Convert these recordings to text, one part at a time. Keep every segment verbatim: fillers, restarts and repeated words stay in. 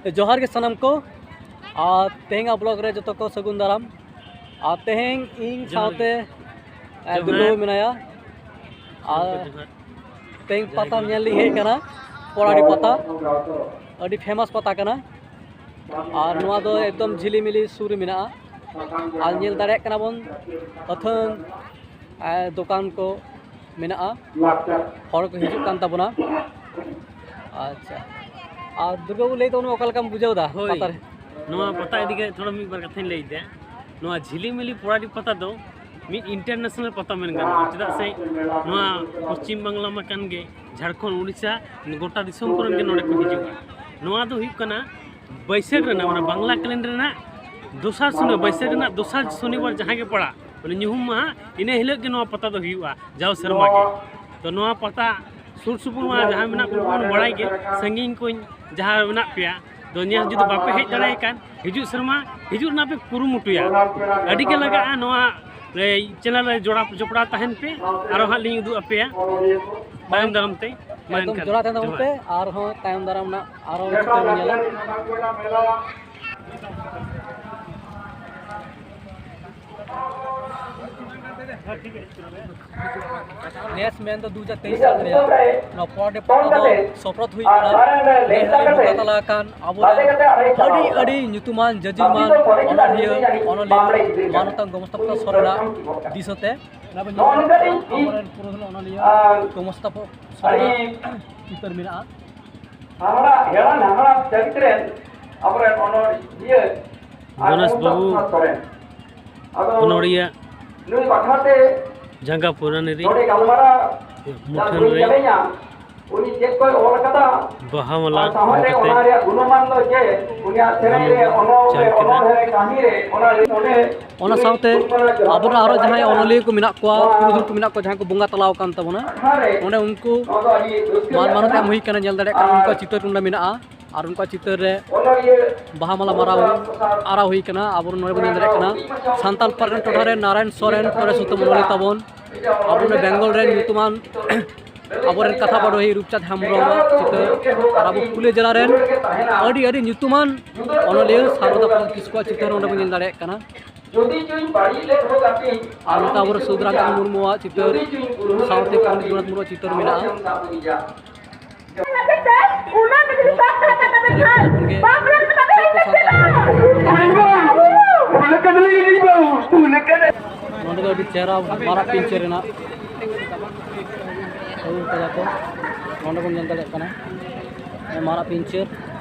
ᱡᱚᱦᱟᱨ ᱜᱮ ᱥᱟᱱᱟᱢ ᱠᱚ, ᱟᱨ ᱛᱮᱦᱮᱧᱟᱜ ᱵᱞᱚᱜ ᱨᱮ ᱡᱚᱛᱚ ᱠᱚ ᱥᱟᱹᱜᱩᱱ ᱫᱟᱨᱟᱢ᱾ ᱟᱨ ᱛᱮᱦᱮᱧ ᱤᱧ ᱡᱚᱦᱟᱨ ᱥᱟᱶᱛᱮ ᱜᱮ᱾ ᱮ, ᱡᱚᱦᱟᱨ᱾ ᱫᱩᱞᱟᱹᱣ ᱢᱮᱱᱟᱭᱟ᱾ ᱟᱨ ᱡᱚᱦᱟᱨ᱾ ᱛᱮᱦᱮᱧ ᱡᱚᱦᱟᱨ ᱯᱟᱛᱟ ᱜᱮ᱾ ᱧᱮᱞ ᱞᱤᱧ ᱦᱮᱡ ᱟᱠᱟᱱᱟ, ᱯᱚᱲᱟᱰᱤ ᱯᱟᱛᱟ, ᱟᱹᱰᱤ ᱯᱷᱮᱢᱟᱥ ᱯᱟᱛᱟ ᱠᱟᱱᱟ᱾ ᱟᱨ ᱱᱚᱣᱟ ᱫᱚ ᱮᱠᱫᱚᱢ ᱡᱷᱤᱞᱤᱢᱤᱞᱤ ᱥᱩᱨ ᱨᱮ ᱢᱮᱱᱟᱜᱼᱟ᱾ ᱟᱨ ᱧᱮᱞ ᱫᱟᱲᱮᱭᱟᱜ ᱠᱟᱱᱟ ᱵᱚᱱ ᱟᱹᱛᱷᱟᱹᱱ ᱮ, ᱫᱚᱠᱟᱱ ᱠᱚ ᱢᱮᱱᱟᱜᱼᱟ, ᱦᱚᱲ ᱠᱚ ᱦᱤᱡᱩᱜ ᱠᱟᱱ ᱛᱟᱵᱚᱱᱟ᱾ ᱟᱪᱪᱷᱟ, ᱟᱨ ᱫᱩᱨᱜᱟᱹ ᱵᱟᱹᱵᱩ, ᱞᱟᱹᱭ ᱛᱟᱵᱚᱱ ᱢᱮ, ᱚᱠᱟ ᱞᱮᱠᱟᱢ ᱵᱩᱡᱷᱟᱹᱣ ᱮᱫᱟ ᱦᱳᱭ, ᱯᱟᱛᱟ ᱨᱮ? ᱱᱚᱣᱟ ᱯᱟᱛᱟ ᱤᱫᱤ ᱠᱟᱛᱮ ᱛᱷᱚᱲᱟ ᱢᱤᱫ ᱵᱟᱨ ᱠᱟᱛᱷᱟᱧ ᱞᱟᱹᱭ ᱮᱫᱟ᱾ ᱱᱚᱣᱟ ᱡᱷᱤᱞᱤᱢᱤᱞᱤ ᱯᱚᱲᱟᱰᱤ ᱯᱟᱛᱟ ᱫᱚ ᱢᱤᱫ international ᱯᱟᱛᱟ ᱢᱮᱱ ᱜᱟᱱᱚᱜᱼᱟ, ᱪᱮᱫᱟᱜ ᱥᱮ ᱱᱚᱣᱟ ᱯᱚᱥᱪᱤᱢ ᱵᱟᱝᱞᱟ ᱢᱟ ᱠᱟᱱ ᱜᱮ, ᱡᱷᱟᱲᱠᱷᱚᱸᱰ, ᱩᱲᱤᱥᱥᱟ, ᱜᱚᱴᱟ ᱫᱤᱥᱚᱢ ᱠᱚᱨᱮᱱ ᱜᱮ ᱱᱚᱰᱮ ᱠᱚ ᱦᱤᱡᱩᱜᱼᱟ᱾ ᱱᱚᱣᱟ ᱫᱚ ᱦᱩᱭᱩᱜ ᱠᱟᱱᱟ ᱵᱟᱹᱭᱥᱟᱹᱠᱷ ᱨᱮᱱᱟᱜ, ᱢᱟᱱᱮ ᱵᱟᱝᱞᱟ calendar ᱨᱮᱱᱟᱜ ᱫᱚᱥᱟᱨ ᱥᱚᱱᱤ, ᱵᱟᱹᱭᱥᱟᱹᱠᱷ ᱨᱮᱱᱟᱜ ᱫᱚᱥᱟᱨ ᱥᱚᱱᱤᱵᱟᱨ ᱡᱟᱦᱟᱸ ᱜᱮ ᱯᱟᱲᱟᱜ, ᱢᱟᱱᱮ ᱧᱩᱦᱩᱢ ᱢᱟᱦᱟ, ᱤᱱᱟᱹ ᱦᱤᱞᱳᱜ ᱜᱮ ᱱᱚᱣᱟ ᱯᱟᱛᱟ ᱫᱚ ᱦᱩᱭᱩᱜᱼᱟ ᱡᱟᱣ ᱥᱮᱨᱢᱟ ᱜᱮ᱾ ᱛᱚ ᱱᱚᱣᱟ ᱯᱟᱛᱟ ᱥᱩᱨ ᱥᱩᱯᱩᱨ ᱢᱟ ᱡᱟᱦᱟᱸ ᱢᱮᱱᱟᱜ ᱠᱚ ᱵᱚᱱ ᱵᱟᱲᱟᱭ ᱜᱮ, ᱥᱟᱺᱜᱤᱧ ᱠᱚᱧ ᱡᱟᱦᱟᱸ ᱢᱮᱱᱟᱜ ᱯᱮᱭᱟ, ᱛᱚ ᱧᱮᱞ ᱡᱩᱫᱤ ᱵᱟᱯᱮ ᱦᱮᱡ ᱫᱟᱲᱮᱭᱟᱜ ᱠᱟᱱ, ᱦᱤᱡᱩᱜ ᱥᱮᱨᱢᱟ ᱦᱤᱡᱩᱜ ᱨᱮᱱᱟᱜ ᱯᱮ ᱠᱩᱨᱩᱢᱩᱴᱩᱭᱟ᱾ ᱟᱹᱰᱤ ᱜᱮ ᱞᱟᱜᱟᱜᱼᱟ ᱱᱚᱣᱟ, ᱮ, channel ᱨᱮ ᱡᱚᱲᱟᱣ ᱡᱚᱯᱲᱟᱣ ᱛᱟᱦᱮᱱ ᱯᱮ, ᱟᱨᱚ ᱦᱟᱸᱜ ᱞᱤᱧ ᱩᱫᱩᱜ ᱟᱯᱮᱭᱟ ᱛᱟᱭᱚᱢ ᱫᱟᱨᱟᱢ ᱛᱮ᱾ ᱢᱟ ᱮᱠᱫᱚᱢ ᱮᱱᱠᱷᱟᱱ ᱡᱚᱲᱟᱣ ᱛᱟᱦᱮᱱ ᱛᱟᱵᱚᱱ ᱡᱚᱦᱟᱨ᱾ ᱯᱮ, ᱟᱨᱦᱚᱸ ᱛᱟᱭᱚᱢ ᱫᱟᱨᱟᱢ ᱨᱮᱱᱟᱜ ᱟᱨᱦᱚᱸ ᱪᱤᱛᱟᱹᱨ ᱵᱚᱱ ᱧᱮᱞᱟ᱾ ᱱᱮᱥ ᱢᱮᱱᱫᱚ ᱫᱩ ᱦᱟᱡᱟᱨ ᱛᱮᱭᱤᱥ ᱥᱟᱞ ᱨᱮᱭᱟᱜ ᱱᱚᱣᱟ ᱯᱚᱨᱟᱰᱤ ᱯᱟᱛᱟ ᱫᱚ ᱥᱚᱯᱨᱚᱫ ᱦᱩᱭ ᱠᱟᱱᱟ᱾ ᱱᱮ ᱦᱟᱹᱞᱤ ᱵᱚᱸᱜᱟ ᱛᱟᱞᱟ ᱟᱠᱟᱱ ᱟᱵᱚᱨᱮᱱ ᱟᱹᱰᱤ, ᱟᱹᱰᱤ ᱧᱩᱛᱩᱢᱟᱱ, ᱡᱟᱹᱡᱤᱨᱢᱟᱱ ᱚᱱᱚᱲᱦᱤᱭᱟᱹ, ᱚᱱᱚᱞᱤᱭᱟᱹ ᱢᱟᱱᱚᱛᱟᱱ ᱜᱚᱢᱚᱥᱛᱟ ᱥᱚᱨᱮᱱᱟᱜ ᱫᱤᱥᱟᱹᱛᱮ ᱟᱵᱚᱨᱮᱱ ᱯᱩᱨᱩᱫᱷᱩᱞ ᱚᱱᱚᱞᱤᱭᱟᱹ ᱜᱚᱢᱚᱥᱛᱟ ᱥᱚᱨᱮᱱᱟᱜ ᱪᱤᱛᱟᱹᱨ ᱢᱮᱱᱟᱜᱼᱟ᱾ ᱦᱟᱦᱟᱲᱟ, ᱦᱮᱲᱟᱱ ᱦᱟᱦᱟᱲᱟ ᱪᱟᱹᱨᱤᱛ ᱨᱮᱱ ᱟᱵᱚᱨᱮᱱ ᱚᱱᱚᱲᱦᱤᱭᱟᱹ ᱟᱨ ᱜᱚᱱᱮᱥ ᱵᱟᱹᱵᱩ, ᱥᱚᱨᱮᱱ᱾ ᱟᱫᱚ ᱚᱱᱚᱲᱦᱤᱭᱟᱹ ᱱᱩᱭ ᱵᱟᱠᱷᱨᱟ ᱛᱮ ᱡᱟᱸᱜᱟ ᱯᱩᱨᱟᱹᱱᱤ ᱨᱮ ᱱᱚᱰᱮ ᱜᱟᱞᱢᱟᱨᱟᱣ ᱢᱩᱴᱷᱟᱹᱱ ᱨᱮ ᱪᱟᱞᱟᱧᱟ᱾ ᱩᱱᱤ ᱪᱮᱫ ᱠᱚᱭ ᱚᱞ ᱠᱟᱫᱟ ᱵᱟᱦᱟ ᱢᱟᱞᱟ ᱟᱨ ᱥᱟᱶᱦᱮᱫ ᱮᱢ ᱨᱮ ᱠᱟᱛᱮ ᱚᱱᱟ ᱨᱮᱭᱟᱜ ᱜᱩᱱᱚᱢᱟᱱ ᱫᱚ ᱪᱮᱫ? ᱩᱱᱤᱭᱟᱜ ᱥᱮᱨᱮᱧ ᱨᱮ, ᱚᱱᱚᱞ ᱨᱮ, ᱪᱟᱞ ᱠᱮᱫᱟ᱾ ᱚᱱᱚᱬᱦᱮ ᱨᱮ, ᱠᱟᱹᱦᱱᱤ ᱨᱮ, ᱚᱱᱟ ᱨᱮ, ᱚᱱᱮ ᱚᱱᱟ ᱥᱟᱶᱛᱮ ᱟᱵᱚᱨᱮᱱ ᱟᱨᱚ ᱡᱟᱦᱟᱸᱭ ᱚᱱᱚᱞᱤᱭᱟᱹ ᱠᱚ ᱢᱮᱱᱟᱜ ᱠᱚᱣᱟ, ᱯᱩᱨᱩᱫᱷᱩᱞ ᱠᱚ ᱢᱮᱱᱟᱜ ᱠᱚᱣᱟ, ᱡᱟᱦᱟᱸᱭ ᱠᱚ ᱵᱚᱸᱜᱟ ᱛᱟᱞᱟ ᱟᱠᱟᱱ ᱛᱟᱵᱚᱱᱟ, ᱚᱸᱰᱮ ᱩᱱᱠᱩ ᱢᱟᱱ ᱢᱟᱱᱚᱛ ᱮᱢ ᱦᱩᱭ ᱠᱟᱱᱟ᱾ ᱧᱮᱞ ᱫᱟᱲᱮᱭᱟᱜ ᱠᱟᱱᱟ, ᱩᱱᱠᱩᱣᱟᱜ ᱪᱤᱛᱟᱹᱨ ᱱᱚᱸᱰᱮ ᱢᱮᱱᱟᱜᱼᱟ᱾ ᱟᱨ ᱩᱱᱠᱩᱣᱟᱜ ᱪᱤᱛᱟᱹᱨ ᱨᱮ ᱵᱟᱦᱟ ᱢᱟᱞᱟ ᱢᱟᱨᱟᱣ, ᱟᱨᱟᱣ ᱦᱩᱭ ᱠᱟᱱᱟ᱾ ᱟᱵᱚ ᱱᱚᱰᱮ ᱵᱚᱱ ᱧᱮᱞ ᱫᱟᱲᱮᱭᱟᱜ ᱠᱟᱱᱟ, ᱥᱟᱱᱛᱟᱞ ᱯᱟᱨᱜᱟᱱᱟ ᱴᱚᱴᱷᱟ ᱨᱮ ᱱᱟᱨᱟᱭᱚᱱ ᱥᱚᱨᱮᱱ ᱛᱚᱲᱮ ᱥᱩᱛᱟᱹᱢ ᱚᱱᱚᱞᱤᱭᱟᱹ ᱛᱟᱵᱚᱱ, ᱟᱵᱚ ᱱᱚᱰᱮ ᱵᱮᱝᱜᱚᱞ ᱨᱮᱱ ᱧᱩᱛᱩᱢᱟᱱ ᱟᱵᱚᱨᱮᱱ ᱠᱟᱛᱷᱟ ᱵᱟᱰᱚᱦᱤ ᱨᱩᱯᱪᱟᱸᱫᱽ ᱦᱮᱢᱵᱨᱚᱢᱟᱜ ᱪᱤᱛᱟᱹᱨ ᱟᱨ ᱟᱵᱚ ᱯᱩᱨᱩᱞᱤᱭᱟᱹ ᱡᱮᱞᱟ ᱨᱮᱱ ᱟᱹᱰᱤ ᱟᱹᱰᱤ ᱧᱩᱛᱩᱢᱟᱱ ᱚᱱᱚᱞᱤᱭᱟᱹ ᱥᱟᱨᱵᱚᱫᱟ ᱯᱨᱚᱥᱟᱫᱽ ᱠᱤᱥᱠᱩᱣᱟᱜ ᱪᱤᱛᱟᱹᱨ ᱱᱚᱰᱮ ᱵᱚᱱ ᱧᱮᱞ ᱫᱟᱲᱮᱭᱟᱜ ᱠᱟᱱᱟ᱾ ᱟᱨ ᱱᱚᱛᱮ ᱟᱵᱚᱨᱮᱱ ᱥᱩᱫᱷᱟᱨᱟᱢᱪᱚᱸᱫᱽᱨᱚ ᱢᱩᱨᱢᱩᱣᱟᱜ ᱪᱤᱛᱟᱹᱨ ᱥᱟᱶᱛᱮ ᱯᱚᱱᱰᱤᱛ ᱨᱚᱜᱷᱩᱱᱟᱛᱷ ᱢᱩᱨᱢᱩᱣᱟᱜ ᱪᱤᱛᱟᱹᱨ ᱢᱮᱱᱟᱜᱼᱟ᱾ ᱱᱚᱰᱮ ᱫᱚ ᱟᱹᱰᱤ ᱪᱮᱦᱨᱟ ᱢᱟᱨᱟᱜ ᱯᱤᱧᱪᱟᱹᱨ ᱨᱮᱱᱟᱜ ᱟᱹᱜᱩ ᱠᱟᱫᱟ ᱠᱚ, ᱱᱚᱰᱮ ᱵᱚᱱ ᱧᱮᱞ ᱫᱟᱲᱮᱭᱟᱜ ᱠᱟᱱᱟ ᱢᱟᱨᱟᱜ ᱯᱤᱧᱪᱟᱹᱨ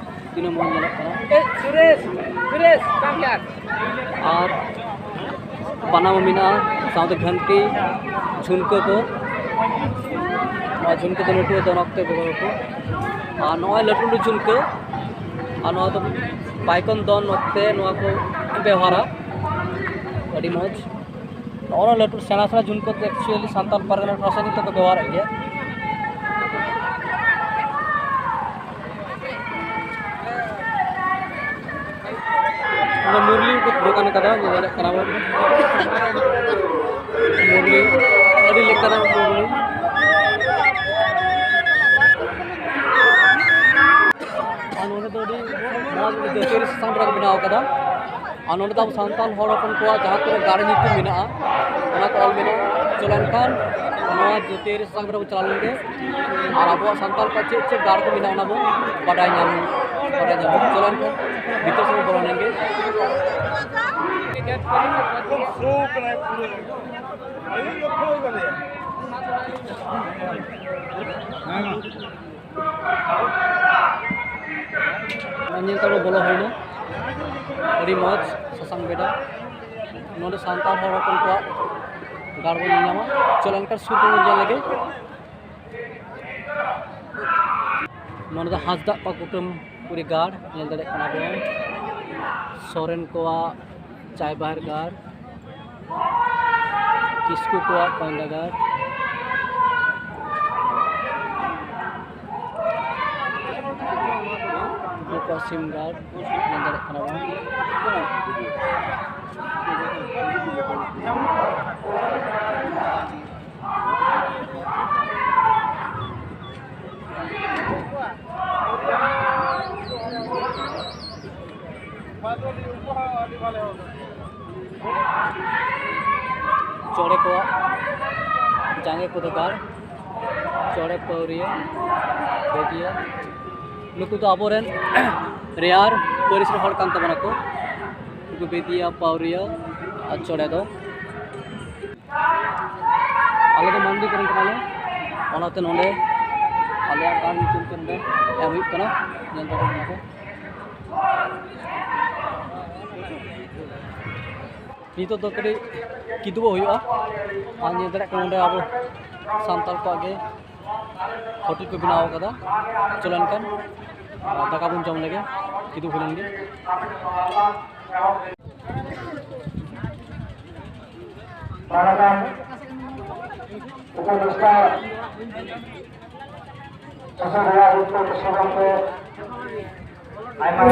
ᱛᱤᱱᱟᱹᱜ ᱢᱚᱡᱽ ᱧᱮᱞᱚᱜ ᱠᱟᱱᱟ᱾ ᱟᱨ ᱵᱟᱱᱟᱢ ᱢᱮᱱᱟᱜᱼᱟ, ᱥᱟᱶᱛᱮ ᱜᱷᱟᱱᱴᱤ, ᱡᱷᱩᱱᱠᱟᱹ ᱠᱚ᱾ ᱱᱚᱣᱟ ᱡᱷᱩᱱᱠᱟᱹ ᱫᱚ ᱱᱟᱹᱴᱩᱣᱟᱹ ᱫᱚᱱ ᱚᱠᱛᱮ ᱵᱮᱵᱚᱦᱟᱨ ᱠᱚ᱾ ᱟᱨ ᱱᱚᱜᱼᱚᱭ ᱞᱟᱹᱴᱩ ᱞᱟᱹᱴᱩ ᱡᱷᱩᱱᱠᱟᱹ, ᱟᱨ ᱱᱚᱣᱟ ᱫᱚ ᱯᱟᱭᱠᱚᱱ ᱫᱚᱱ ᱚᱠᱛᱮ ᱱᱚᱣᱟ ᱠᱚ ᱵᱮᱣᱦᱟᱨᱟ᱾ ᱟᱹᱰᱤ ᱢᱚᱡᱽ᱾ ᱱᱚᱜᱼᱚ ᱱᱚᱣᱟ ᱞᱟᱹᱴᱩ ᱥᱮᱬᱟ ᱥᱮᱬᱟ ᱡᱷᱩᱱᱠᱟᱹ ᱫᱚ actually ᱥᱟᱱᱛᱟᱲ ᱯᱟᱨᱜᱟᱱᱟ ᱯᱨᱚᱥᱟᱥᱚᱱᱤᱠ ᱛᱮᱠᱚ ᱵᱮᱣᱦᱟᱨᱮᱫ ᱜᱮᱭᱟ᱾ ᱱᱚᱰᱮ ᱢᱩᱨᱞᱤ ᱠᱚ ᱫᱚᱠᱟᱱ ᱠᱟᱫᱟ, ᱧᱮᱞ ᱫᱟᱲᱮᱭᱟᱜ ᱠᱟᱱᱟ ᱵᱚᱱ᱾ ᱢᱩᱨᱞᱤ, ᱟᱹᱰᱤ ᱞᱮᱠᱟᱱᱟᱜ ᱢᱩᱨᱞᱤ᱾ ᱟᱨ ᱱᱚᱰᱮ ᱫᱚ ᱟᱹᱰᱤ ᱢᱚᱡᱽ ᱡᱟᱹᱛᱤᱭᱟᱹᱨᱤ ᱥᱟᱥᱟᱝ ᱵᱮᱲᱟ ᱠᱚ ᱵᱮᱱᱟᱣ ᱠᱟᱫᱟ᱾ ᱟᱨ ᱱᱚᱰᱮ ᱫᱚ ᱟᱵᱚ ᱥᱟᱱᱛᱟᱲ ᱦᱚᱲ ᱦᱚᱯᱚᱱ ᱠᱚᱣᱟᱜ ᱡᱟᱦᱟᱸ ᱛᱤᱱᱟᱹᱜ ᱜᱟᱲ ᱧᱩᱛᱩᱢ ᱢᱮᱱᱟᱜᱼᱟ, ᱚᱱᱟ ᱠᱚ ᱚᱞ ᱢᱮᱱᱟᱜᱼᱟ᱾ ᱪᱚᱞᱚ ᱮᱱᱠᱷᱟᱱ ᱱᱚᱣᱟ ᱡᱟᱹᱛᱤᱭᱟᱹᱨᱤ ᱥᱟᱥᱟᱝ ᱵᱮᱲᱟ ᱵᱚᱱ ᱪᱟᱞᱟᱣ ᱞᱮᱱ ᱜᱮ᱾ ᱟᱨ ᱟᱵᱚᱣᱟᱜ ᱥᱟᱱᱛᱟᱲ ᱠᱚᱣᱟᱜ ᱪᱮᱫ ᱪᱮᱫ ᱜᱟᱲ ᱠᱚ ᱢᱮᱱᱟᱜᱼᱟ, ᱚᱱᱟ ᱵᱚᱱ ᱵᱟᱰᱟᱭ ᱧᱟᱢ, ᱵᱟᱰᱟᱭ ᱧᱟᱢ᱾ ᱪᱚᱞᱚ ᱮᱱᱠᱷᱟᱱ ᱵᱷᱤᱛᱟᱹᱨ ᱥᱮᱫ ᱵᱚᱱ ᱵᱚᱞᱚ ᱞᱮᱱ ᱜᱮ᱾ ᱚᱱᱟ ᱧᱮᱞ ᱛᱮᱵᱚ ᱵᱚᱞᱚ ᱦᱩᱭᱱᱟ᱾ ᱟᱹᱰᱤ ᱢᱚᱡᱽ ᱥᱟᱥᱟᱝ ᱵᱮᱰᱟ᱾ ᱱᱚᱰᱮ ᱥᱟᱱᱛᱟᱲ ᱦᱚᱲ ᱦᱚᱯᱚᱱ ᱠᱚᱣᱟᱜ ᱜᱟᱲ ᱵᱚᱱ ᱧᱮᱞ ᱧᱟᱢᱟ᱾ ᱪᱚᱞᱚ ᱮᱱᱠᱷᱟᱱ ᱥᱩᱨ ᱛᱮᱵᱚᱱ ᱧᱮᱞ ᱞᱮᱜᱮ᱾ ᱱᱚᱰᱮ ᱫᱚ ᱦᱟᱸᱥᱫᱟᱜ ᱠᱚᱣᱟᱜ ᱠᱩᱴᱟᱹᱢ ᱠᱩᱲᱤ ᱜᱟᱲ ᱧᱮᱞ ᱫᱟᱲᱮᱭᱟᱜ ᱠᱟᱱᱟ ᱵᱚᱱ᱾ ᱥᱚᱨᱮᱱ ᱠᱚᱣᱟᱜ ᱪᱟᱭᱵᱟᱦᱟᱨ ᱜᱟᱲ, ᱠᱤᱥᱠᱩ ᱠᱚᱣᱟᱜ ᱠᱚᱭᱱᱰᱟ ᱜᱟᱲ, ᱠᱤᱥᱠᱩ ᱠᱚᱣᱟᱜ ᱥᱤᱢ ᱜᱟᱲ ᱧᱮᱞ ᱫᱟᱲᱮᱭᱟᱜ ᱠᱟᱱᱟ ᱵᱚᱱ᱾ ᱪᱚᱬᱮ ᱠᱚᱣᱟᱜ ᱡᱟᱸᱜᱮ ᱠᱚᱫᱚ ᱜᱟᱲ, ᱪᱚᱬᱮ ᱯᱟᱹᱣᱨᱤᱭᱟᱹ, ᱵᱷᱮᱫᱤᱭᱟᱹ, ᱱᱩᱠᱩ ᱫᱚ ᱟᱵᱚᱨᱮᱱ ᱨᱮᱭᱟᱲ ᱯᱟᱹᱨᱤᱥ ᱨᱮᱱ ᱦᱚᱲ ᱠᱟᱱ ᱛᱟᱵᱚᱱᱟ ᱠᱚ᱾ ᱱᱩᱠᱩ ᱵᱷᱮᱫᱤᱭᱟᱹ, ᱯᱟᱹᱣᱨᱤᱭᱟᱹ ᱟᱨ ᱪᱚᱬᱮ ᱫᱚ ᱟᱞᱮ ᱫᱚ ᱢᱟᱱᱰᱤ ᱠᱚᱨᱮᱱ ᱠᱟᱱᱟᱞᱮ, ᱚᱱᱟᱛᱮ ᱱᱚᱰᱮ ᱟᱞᱮᱭᱟᱜ ᱜᱟᱲ ᱧᱩᱛᱩᱢ ᱛᱮ ᱱᱚᱰᱮ ᱮᱢ ᱦᱩᱭᱩᱜ ᱠᱟᱱᱟ᱾ ᱧᱮᱞ ᱫᱟᱲᱮᱭᱟᱜ ᱠᱟᱱᱟ ᱯᱮ᱾ ᱱᱤᱛᱚᱜ ᱫᱚ ᱠᱟᱹᱴᱤᱡ ᱠᱤᱫᱩᱵᱚᱜ ᱦᱩᱭᱩᱜᱼᱟ᱾ ᱟᱨ ᱧᱮᱞ ᱫᱟᱲᱮᱭᱟᱜ ᱠᱟᱱᱟ ᱱᱚᱰᱮ ᱟᱵᱚ ᱥᱟᱱᱛᱟᱲ ᱠᱚᱣᱟᱜ ᱜᱮ ᱦᱳᱴᱮᱞ ᱠᱚ ᱵᱮᱱᱟᱣ ᱟᱠᱟᱫᱟ᱾ ᱪᱚᱞᱚ ᱮᱱᱠᱷᱟᱱ ᱫᱟᱠᱟ ᱵᱚᱱ ᱡᱚᱢ ᱞᱮᱜᱮ, ᱠᱤᱫᱩᱵ ᱦᱩᱭ ᱞᱮᱱ ᱜᱮ᱾ ᱢᱟᱨᱟᱝ ᱩᱯᱚᱫᱮᱥᱴᱟ ᱥᱩᱥᱟᱹᱨᱤᱭᱟᱹ ᱩᱛᱛᱚᱨ ᱯᱚᱥᱪᱤᱢ ᱵᱚᱝᱜᱚ ᱟᱭᱢᱟ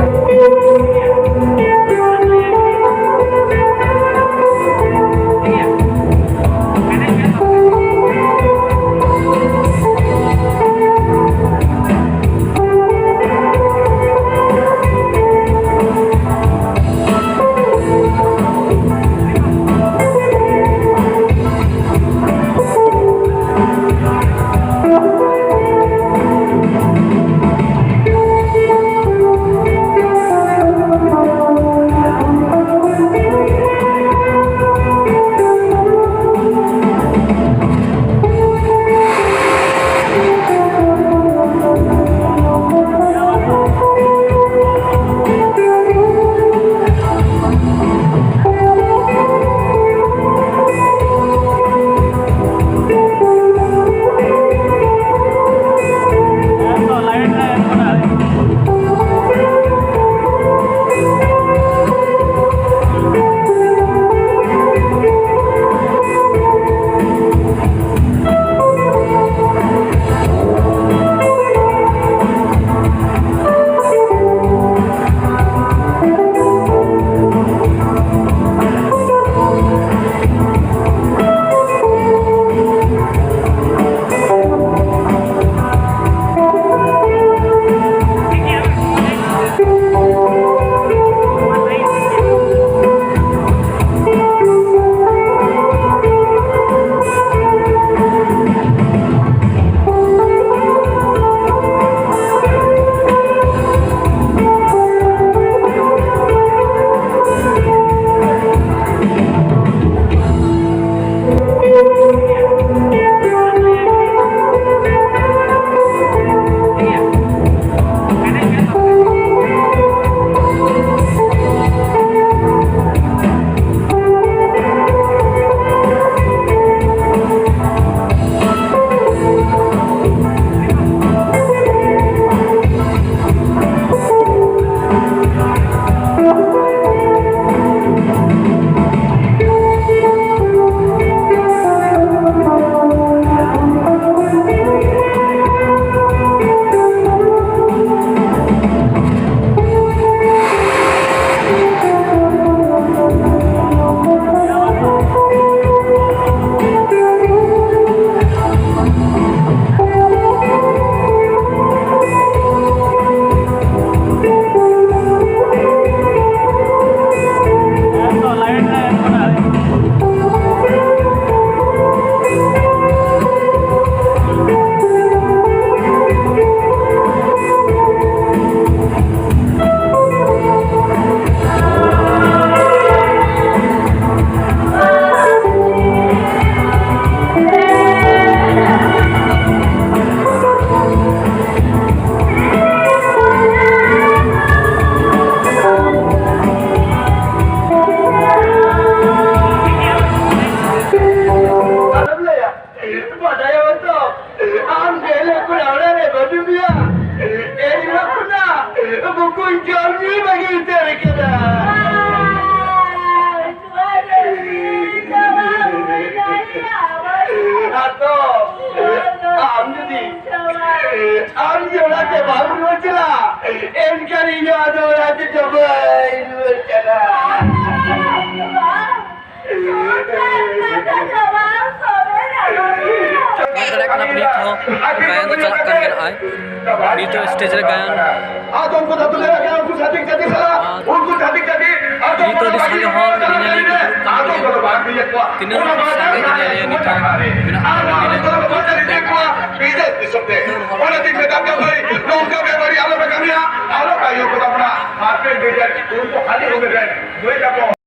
ᱩᱱᱠᱩᱧ ᱡᱚᱢ ᱧᱩ ᱵᱟᱹᱜᱤ ᱩᱛᱟᱹᱨ ᱠᱮᱫᱟ᱾ ᱟᱫᱚ ᱟᱢ ᱡᱩᱫᱤ, ᱟᱢ ᱡᱩᱫᱤ ᱚᱲᱟᱜ ᱛᱮ ᱵᱟᱢ ᱨᱩᱣᱟᱹᱲ ᱪᱟᱞᱟᱜ, ᱮᱱᱠᱷᱟᱱ ᱤᱧ ᱦᱚᱸ ᱟᱫᱚ ᱚᱲᱟᱜ ᱛᱮ ᱫᱚ ᱵᱟᱹᱧ ᱨᱩᱣᱟᱹᱲ ᱪᱟᱞᱟᱜ᱾ ᱧᱮᱞ ᱫᱟᱲᱮᱭᱟᱜ ᱠᱟᱱᱟ ᱱᱤᱛ ᱦᱚᱸ ᱜᱟᱭᱟᱱ ᱫᱚ ᱪᱟᱞᱟᱜ ᱠᱟᱱ ᱜᱮ ᱱᱚᱜᱼᱚᱭ᱾ ᱱᱤᱛ ᱦᱚᱸ ᱥᱴᱮᱡ ᱨᱮ ᱜᱟᱭᱟᱱ᱾ ᱟᱫᱚ ᱩᱱᱠᱩ ᱫᱚ ᱛᱩᱞᱟᱹ ᱟᱠᱟᱱᱟ, ᱩᱱᱠᱩ ᱪᱷᱟᱹᱛᱤᱠ ᱡᱟᱹᱛᱤ ᱥᱟᱞᱟᱜ, ᱩᱱᱠᱩ ᱪᱷᱟᱹᱛᱤᱠ ᱡᱟᱹᱛᱤ, ᱟᱫᱚ ᱱᱤᱛ ᱦᱚᱸ ᱟᱹᱰᱤ ᱥᱟᱸᱜᱮ ᱦᱚᱲ ᱧᱮᱧᱮᱞᱤᱭᱟᱹ ᱠᱚ ᱫᱩᱲᱩᱵ ᱠᱟᱱ ᱛᱟᱵᱚᱱᱟ᱾ ᱛᱤᱱᱟᱹᱜ ᱥᱟᱸᱜᱮ ᱧᱮᱧᱮᱞᱤᱭᱟᱹ ᱱᱤᱛ ᱦᱚᱸ ᱢᱮᱱᱟᱜ ᱠᱚᱣᱟ ᱧᱮᱞ ᱧᱮᱞ ᱛᱮ᱾ ᱵᱤᱫᱮᱥ ᱫᱤᱥᱚᱢ ᱛᱮ᱾ ᱚᱱᱟ ᱛᱮᱧ ᱢᱮᱛᱟᱜ ᱯᱮᱭᱟ ᱵᱷᱟᱹᱭ, ᱱᱚᱝᱠᱟ ᱵᱮᱵᱟᱹᱲᱤᱡ ᱟᱞᱚ ᱯᱮ ᱠᱟᱹᱢᱤᱭᱟ, ᱟᱞᱚ ᱯᱮ ᱟᱹᱭᱩᱨ ᱠᱚᱛᱟ ᱵᱚᱱᱟ᱾ ᱦᱟᱯᱮᱱ ᱫᱤᱱ ᱨᱮ ᱩᱱᱠᱩ ᱦᱟᱹᱞᱤ ᱩᱢᱮᱨ ᱨᱮᱱ ᱢᱟᱹᱭ ᱛᱟᱠᱚ